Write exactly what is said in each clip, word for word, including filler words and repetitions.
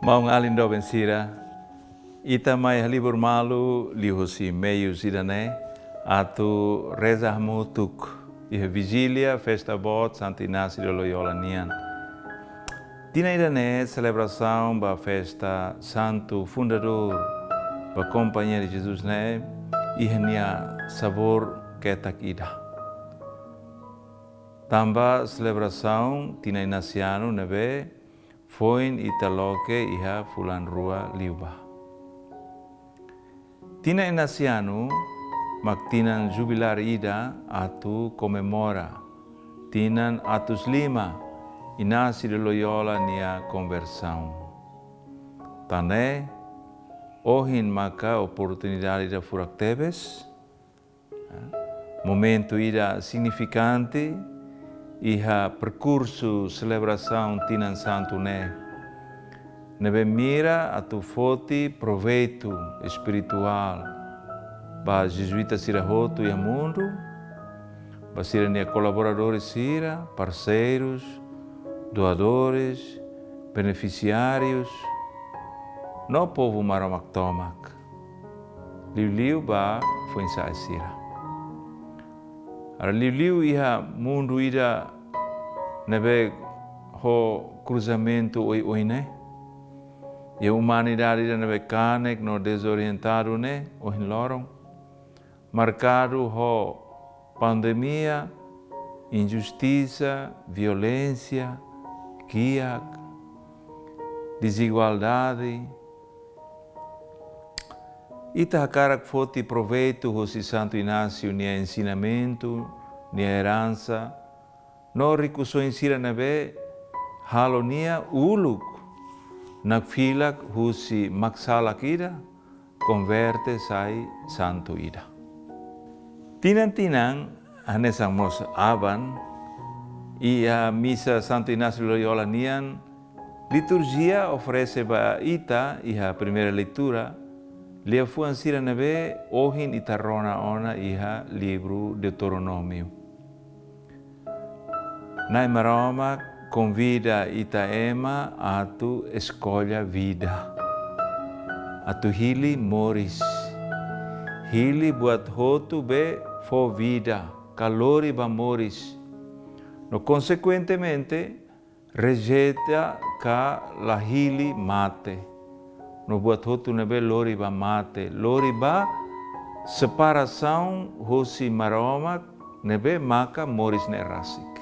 Maun-alin doben sira, ita mai halibur malu liuhosi meius ida-ne'e atu reza hamutuk iha vijília festa boot Santu Inácio de Loyola nian. Tinan ida-ne'e selebrasaun ba festa Santu Fundadór ba Kompañia de Jesus ne'e iha nia sabór ketak ida. Tanba selebrasaun tinan inasianu ne'ebé foin ita loke iha fulan rua liubá. Tinan inasianu mak tinan jubilar ida atu komemora tinan atus lima Inácio de Loyola nia konversaun. Tan ne'e, ohin maka oportunidade ida furak tebes, momentu ida signifikante iha perkursu selebrasaun tinan santu ne'e, ne'ebé mira atu foti proveitu espirituál ba jezuita sira hotu iha mundu, ba sira-nia kolaboradores sira, parseirus, doadores, benefisiárius, no povu Maromak tomak. Liuliu ba foin-sa'e sira. Ha'u liuliu iha mundu ida ne'ebé ho kruzamentu oioin ne'e. Iha umanidade ida ne'ebé kanek no dezorientadu ne'e ohin loron. Markadu ho pandemia, injustisa, violénsia, kiak, dezigualdade. Ita hakarak foti proveitu hosi Santu Inácio nia ensinamentu, nia eransa, no rikusoin sira ne'ebé halo nia uluk nakfilak husi maksalak ida, konverte sai santu ida. Tinan-tinan, hanesan mós aban, iha misa Santu Inácio Loyola nian, liturjia oferese ba ita iha primeira leitura liafuan sira ne'ebé ohin ita rona ona iha livru Deuteronómiu. Na'i Maromak konvida ita ema atu eskolla vida. Atu hili moris. Hili buat hotu be fó vida, ka lori ba moris. No konsekuentemente, rejeita ka la hili mate. No buat hotu ne'ebé lori ba mate, lori ba separasaun hosi Maromak ne'ebé maka moris ne'e rasik.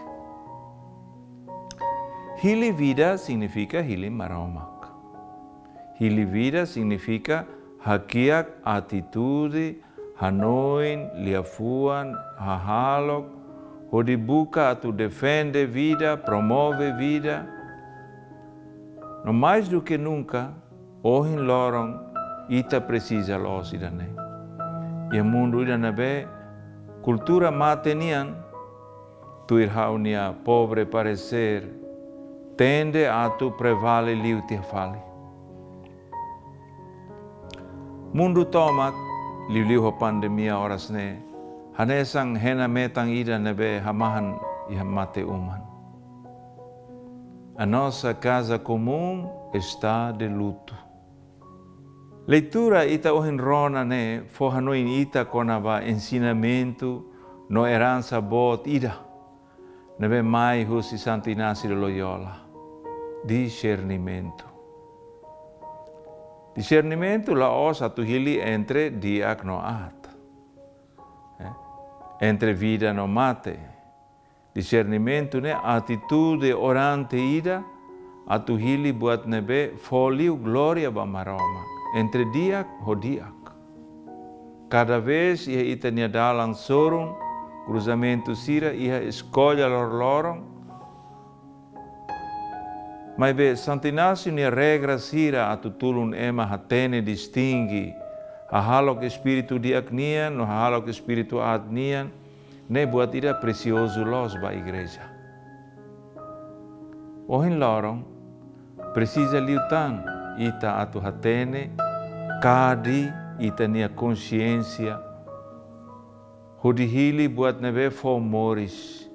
Hili vida signifika hili Maromak. Hili vida signifika hakiak atitude, hanoin, liafuan, hahalok, hodi buka atu defende vida, promove vida. No mais do que nunca, ohin loron ita presiza loos ida-ne'e. Iha mundu ida ne'ebé kultura mate nian, tuir ha'u-nia pobre paresér, tende atu prevale liu tiha fali. Mundu tomak, liuliu ho pandemia oras ne'e, hanesan hena metan ida ne'ebé hamahan iha mate uman. A nossa casa comum está de luto. Leitura ita ohin rona ne'e fó hanoin ita kona-ba ensinamentu no eransa boot ida ne'ebé mai husi Santu Inácio de Loyola, disernimentu. Disernimentu la'ós atu hili entre di'ak no aat. Eh? Entre vida no mate. Disernimentu ne'e atitude orante ida atu hili buat ne'ebé fó liu glória ba Maromak, entre di'ak ho di'ak. Kada vez iha ita-nia dalan sorun, kruzamentu sira iha eskolla loroloron. Maibé Santu Inácio nia regra sira atu tulun ema hatene distinge hahalok espíritu di'ak nian no hahalok espíritu aat nian, ne'e buat ida presiozu loos ba igreja. Ohin loron, presiza liután ita atu hatene, kadi ita-nia konxiénsia, hodi hili buat ne'ebé fó moris.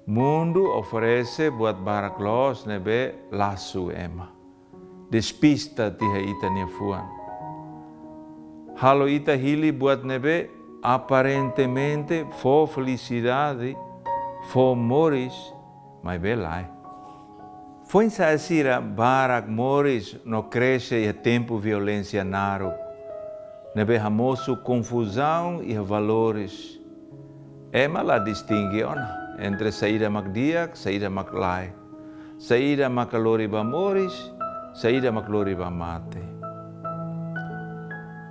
Mundu oferese buat barak loos ne'ebé lasu ema. despista tiha ita-nia fuan. Halo ita hili buat ne'ebé aparentemente fó felisidade, fó moris, maibé lae. Foin-sa'e sira barak moris no krexe iha tempu violénsia naruk ne'ebé hamosu konfuzaun iha valores. Ema la distinge ona entre saida mak di'ak, saida mak lae, saida mak lori ba moris, saida mak lori ba mate.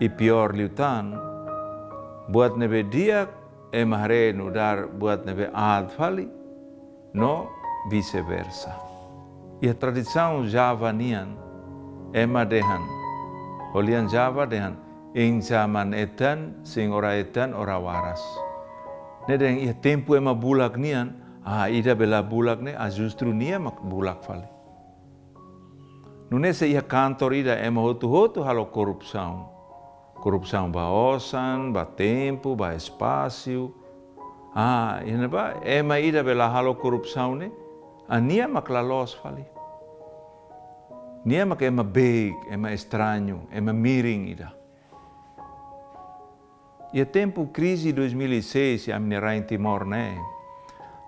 I piór liután, buat ne'ebé di'ak ema haree nu'udar buat ne'ebé aat fali, no vice-versa. Iha tradisaun Java nian, ema dehan, ho lian Java dehan, insa man etan, sin ora etan, ora waras. Ne'e dehan iha tempu ema bulak nian, ah, ida be la bulak ne'e, ah, justru nia mak bulak fali. Nune'e se iha kantor ida ema hotu-hotu halo korrupsaun. Korrupsaun ba osan, ba tempu, ba espasu. Ah, iha ne'ebá, ema ida be la halo korrupsaun ne'e, ah, nia mak la loos fali. Nia mak ema beik, ema estrañu, ema miring ida. Iha tempu krize dois mil e seis, iha ami-nia rain Timor ne'e,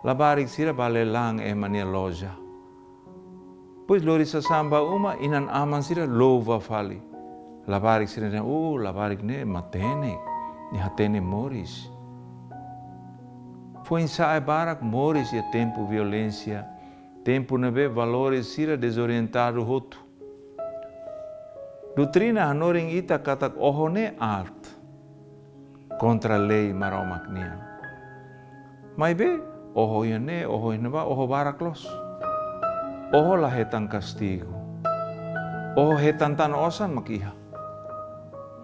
labarik sira bá leláng ema nia loja. Depois lori sasán ba uma, inan-aman sira louva fali. Labarik sira dehan, "Oh, labarik ne'e matenek, nia hatene moris." Foin-sa'e barak moris iha tempu violénsia, tempu ne'ebé valores sira dezorientadu hotu. Doutrina hanorin ita katak oho ne'e aat, kontra lei Maromak nian. Maibé, oho iha ne'e, oho iha ne'ebá, oho barak loos. Oho la hetan kastigu. Oho hetan tan osan mak iha.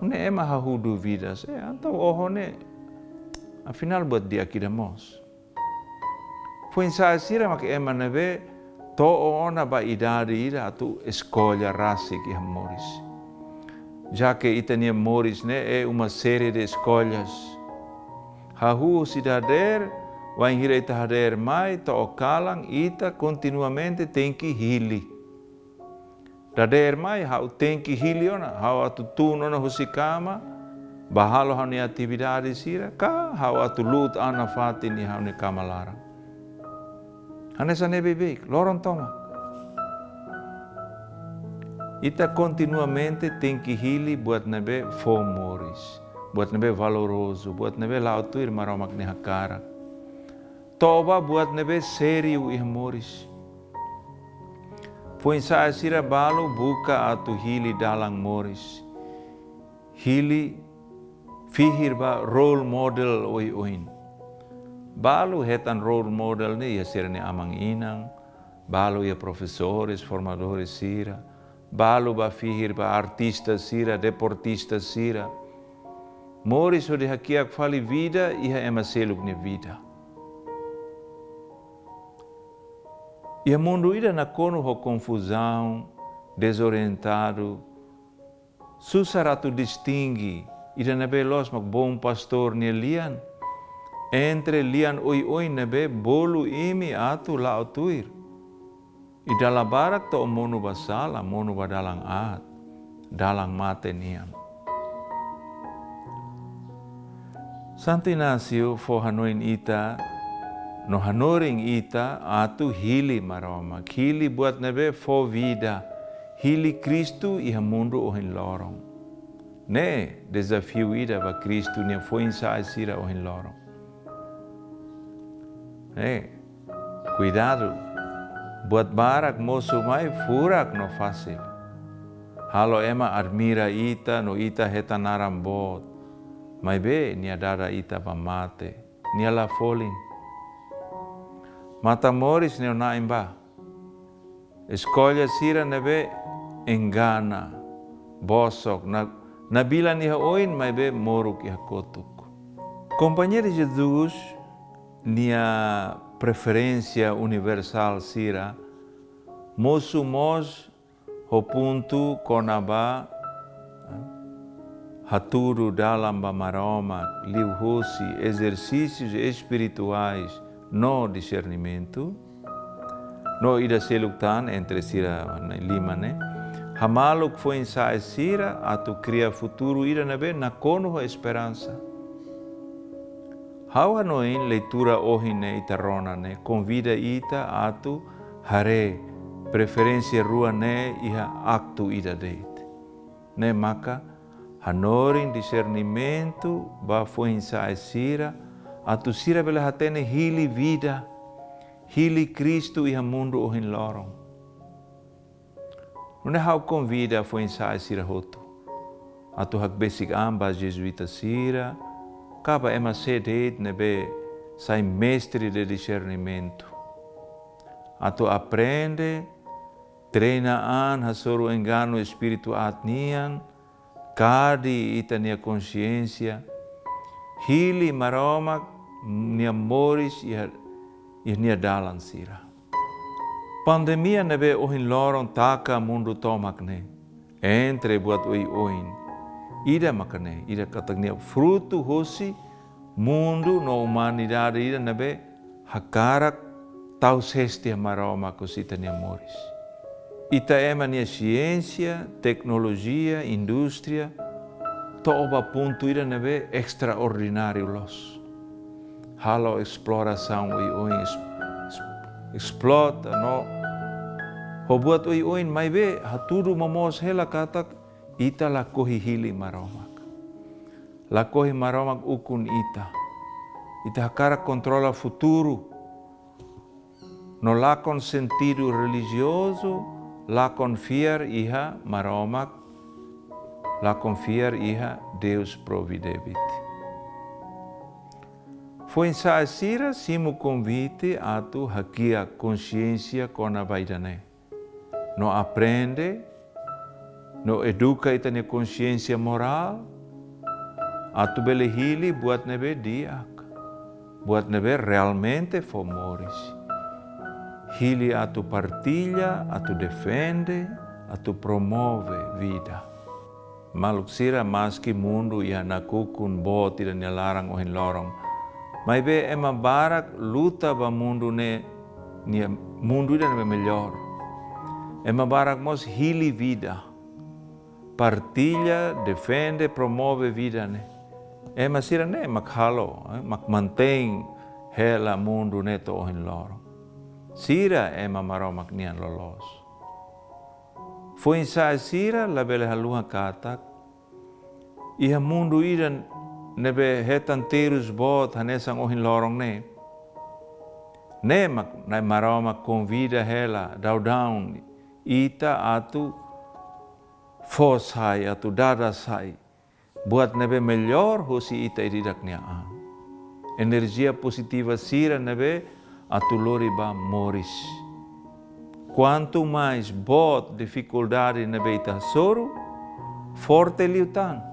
Ne'e ema hahú dúvidas, eh, entaun oho ne'e, afinál buat di'ak ida mós. Foin-sa'e sira mak ema ne'ebé to'o ona ba idade ida atu eskolla rasik iha moris. Já que ita-nia moris ne'e é uma série de escolhas. Hahú husi dadeer, wainhira ita hadeer mai, to'o kalan, ita kontinuamente tenke hili. Dadeer mai ha'u tenke hili ona, ha'u atu tun ona husi kama, bá halo ha'u-nia atividade sira, ka ha'u atu luut an nafatin iha ha'u-nia kama laran. Hanesan ne'e beibeik, loron tomak. Ita kontinuamente tenke hili buat ne'ebé fó moris, buat ne'ebé valorozu, buat ne'ebé la'o tuir Maromak nia hakarak. To'o ba buat ne'ebé sériu iha moris. Foin-sa'e sira balu buka atu hili dalan moris. Hili fihir ba role model oioin. Balu hetan role model ne'e iha sira-nia aman-inan, balu iha profesores, formadores sira, balu bá fihir ba artista sira, deportista sira. Moris hodi hakiak fali vida iha ema seluk nia vida. Iha mundu ida nakonu ho konfuzaun, dezorientadu, susar atu distinge ida ne'ebé loos mak bom pastór nia lian entre lian oioin ne'ebé bolu imi atu la'o tuir. I dala barak to'o monu ba sala, monu ba dalan aat, dalan mate nian. Santo Inácio fó hanoin ita, no hanorin ita atu hili Maromak, hili buat ne'ebé fó vida, hili Kristu iha mundu ohin loron. Ne'e dezafiu ida ba Kristu nia foin-sa'e sira ohin loron. Ne'e, kuidadu, buat barak mosu mai furak no fasil. Halo ema admira ita no ita hetan naran boot. Maibé nia dada ita ba mate, nia la folin. Matan-moris ne'e na'in ba. Eskolla sira ne'ebé engana, bosok, na, nabilan iha oin maibé moruk iha kotuk. Kompañia de Jesus nia preferénsia universál sira mosu mós ho pontu kona-ba hatudu dalan ba Maromak liuhosi ezersísius espirituais no disernimentu. No ida seluk tan entre sira-ne'e lima ne'e, Hamaluk foin-sa'e sira atu kria futuru ida ne'ebé nakonu ho esperansa. Ha'u hanoin leitura ohin ne'e ita rona ne'e konvida ita atu haree preferénsia rua ne'e iha aktu ida de'it. Ne'e maka hanorin disernimentu ba foin-sa'e sira atu sira bele hatene hili vida, hili Kristu iha mundu ohin loron. Nune'e ha'u konvida foin-sa'e sira hotu atu hakbesik an ba Jezuíta sira, ka ba ema sé de'it ne'ebé sai mestre de disernimentu, atu aprende, treina an hasoru enganu espíritu aat nian, kadi ita-nia konxiénsia, hili Maromak nia moris iha, iha nia dalan sira. Pandemia ne'ebé ohin loron taka mundu tomak ne'e, entre buat oioin, ida maka ne'e, ida katak nia frutu hosi mundu no umanidade ida ne'ebé hakarak tau sesti Maromak husi ita-nia moris. Ita ema nia siénsia, teknolojia, indústria, to'o ba pontu ida ne'ebé estraordináriu loos. Halo esplorasaun oioin, es-, es-, esplota no ho buat oioin, maibé hatudu momoos hela katak ita lakohi hili Maromak. Lakohi Maromak ukun ita. Ita hakarak kontrola futuru. No lakon sentidu relijiozu, lakon fiar iha Maromak, lakon fiar iha Deus providebit. Foin-sa'e sira simu konvite atu hakiak konxiénsia kona-ba ida-ne'e. No aprende, no eduka ita-nia konxiénsia morál, atu bele hili buat ne'ebé di'ak, buat ne'ebé realmente fó moris. Hili atu partilla, atu defende, atu promove vida. Maluk sira, maski mundu iha nakukun boot ida nia laran ohin loron, maibé ema barak luta ba mundu ne'e, nia mundu ida ne'ebé mellór. Ema barak mós hili vida, partilla, defende, promove vida ne'e. Ema sira-ne'e mak halo, eh, mak mantein hela mundu ne'e to'o ohin loron. Sira ema Maromak nian loloos. Foin-sa'e sira labele haluha katak iha mundu ida ne'ebé hetan terus boot hanesan ohin loron ne'e, ne'e mak Na'i Maromak konvida hela daudaun ita atu fó sai, atu dada sai buat ne'ebé mellór husi ita ida-idak nia an. Enerjia pozitiva sira ne'ebé atu lori ba moris. Kuantu mais boot difikuldade ne'ebé ita hasoru, forte liután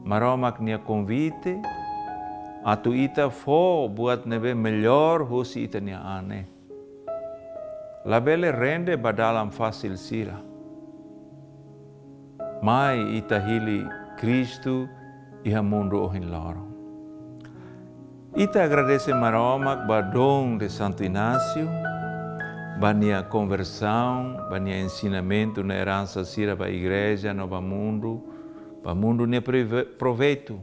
Maromak nia konvite atu ita fó buat ne'ebé mellór husi ita-nia an ne'e. Labele rende ba dalan fasil sira. Mai ita hili Kristu iha mundu ohin loron. Ita agradese Maromak ba dom de Santo Inácio, ba nia konversaun, ba nia ensinamentu no eransa sira ba igreja no ba mundu, ba mundu nia prove-, proveitu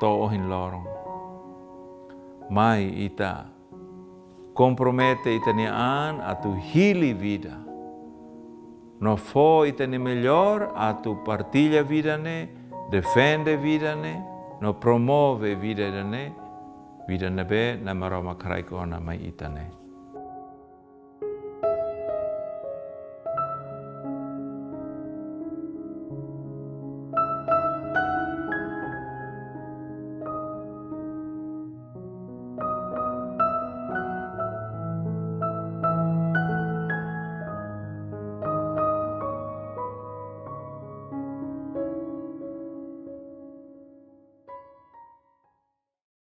to'o ohin loron. Mai ita kompromete ita-nia an atu hili vida. No fó ita-nia mellór atu partilla vida ne'e, defende vida ne'e, no promove vida ne'e, vida ne'ebé Na'i Maromak haraik ona mai ita ne'e.